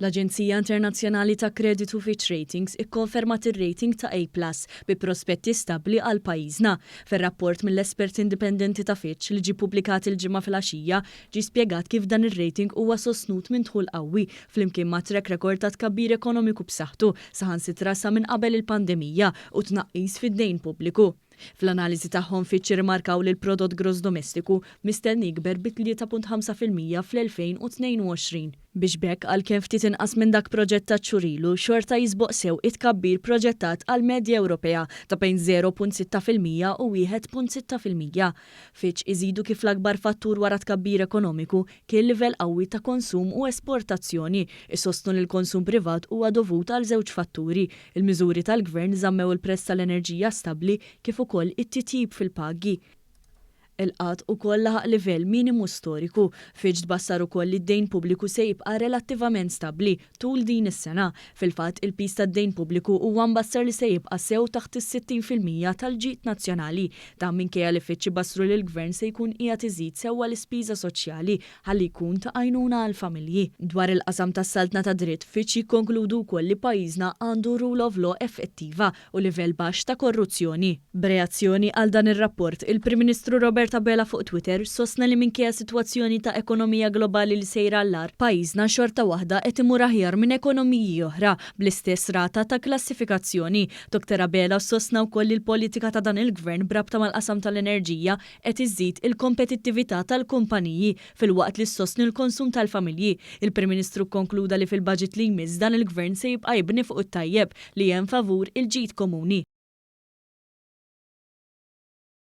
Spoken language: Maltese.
L-Aġenzija Internazzjonali ta' Kreditu Fitch Ratings ikkonfermat ir-rating ta' A plus bi prospetti stabbli għal pajjiżna. Fir-rapport mill-esperti indipendenti ta' Fitch li ġie ppubblikat il-Ġimgħa filgħaxija, ġie spjegat kif dan ir-rating huwa sostnut minn dħul qawwi flimkien ma' track record ta' tkabbir ekonomiku b'saħħtu saħansitra sa minn qabel il-pandemija u tnaqqis fid-dejn pubbliku. Fl-analiżi tagħhom Fitch irrimarkaw li l-prodott gross domestiku mistenni jikber bi 3.5% fl-2022. Biex b'hekk għalkemm ftit inqas minn dak proġettat xhur ilu, xorta jisboq sew it-tkabbir proġettat għall-medja Ewropea ta' bejn 0.6% u 1.6%. Fitch iżidu kif l-akbar fattur wara t-tkabbir ekonomiku kien livell qawwi ta' konsum u esportazzjoni. Isostnu li l-konsum privat huwa dovut għal żewġ fatturi, il-miżuri tal-Gvern żammew il-prezz tal-enerġija stabbli kif ukoll it-titjib fil-pagi. Il-qgħad ukoll laħaq livell minimu storiku. Fitch tbassar ukoll li d-dejn pubbliku se jibqa' relattivament stabbli tul din is-sena. Fil-fatt, il-piż tad-dejn pubbliku huwa mbassar li se jibqa' sew taħt is-60% tal-ġid nazzjonali. Dan minkejja li Fitch ibassru li l-Gvern se jkun qiegħed iżid sewwa l-ispiża soċjali ħalli jkun ta' għajnuna għall-familji. Dwar il-qasam tas-saltna tad-dritt, Fitch jikkonkludu wkoll li pajjiżna għandu rule of law effettiva u livell baxx ta' korruzzjoni. B'reazzjoni għal dan ir-rapport, il-Prim Ministru Robert Abela fuq Twitter sostna li minkejja sitwazzjoni ta' ekonomija globali li sejra għall-agħar, pajjiżna xorta waħda qed imur aħjar minn ekonomiji oħra bl-istess rata ta' klassifikazzjoni. Dr Abela sostna wkoll li l-politika ta' dan il-Gvern b'rabta mal-qasam tal-enerġija qed iżżid il-kompetittività tal-kumpaniji filwaqt li ssostni l-konsum tal-familji. Il-Prim Ministru kkonkluda li fil-budget li jmiss dan il-Gvern se jibqa' jibni fuq it-tajjeb li hemm favur il-ġid komuni.